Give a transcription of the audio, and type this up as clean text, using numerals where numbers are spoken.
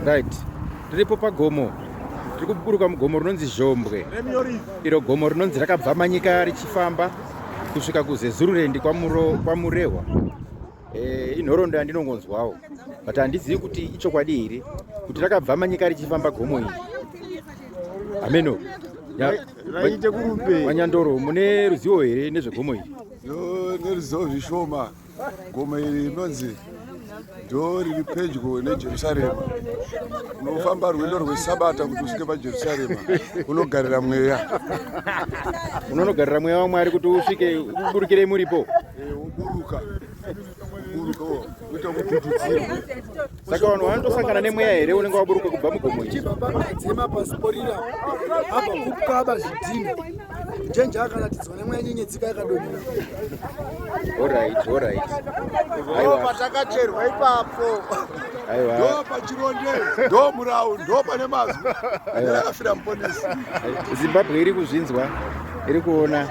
Right, tiripo pagomo, tiri kuburuka mugomo rinonzi Zhombwe. Iro gomo rinonzi rakabva Manyika richifamba kusvika kuZezururendi kwaMurehwa. Inhoroondo yandinongonzwawo, but handizivi kuti ichokwadi here kuti rakabva Manyika richifamba gomo iri. Ameno. Raite kurupe. Vanyandoro, mune ruzivo here nezvegomo iri? Neruzivo zvishoma. Gomo iri rinonzi ndo riri pedyo neJerusarema. Unofamba rwendo rwesabata kuti usvike paJerusarema, unogarira mweya. Unonogarira mweya waMwari kuti usvike uburukire muripo. Uburuka uburuka uita kudhudhudzirwa. Saka vanhu vanotosangana nemweya here unenge waburuka kubva mugomo iri? Chibva pamadzema pasiporira abva kukaba zvidhina njenje akaratidzwa nemweya nyenyedzika yakadonhera. Alright, alright. Ndo patakacherwa ipapo. Aiwa. Ndo pachironde, ndo murau, ndo pane mazwi. Akafira muponesi. Zimbabwe iri kuzvinzwa, iri kuona.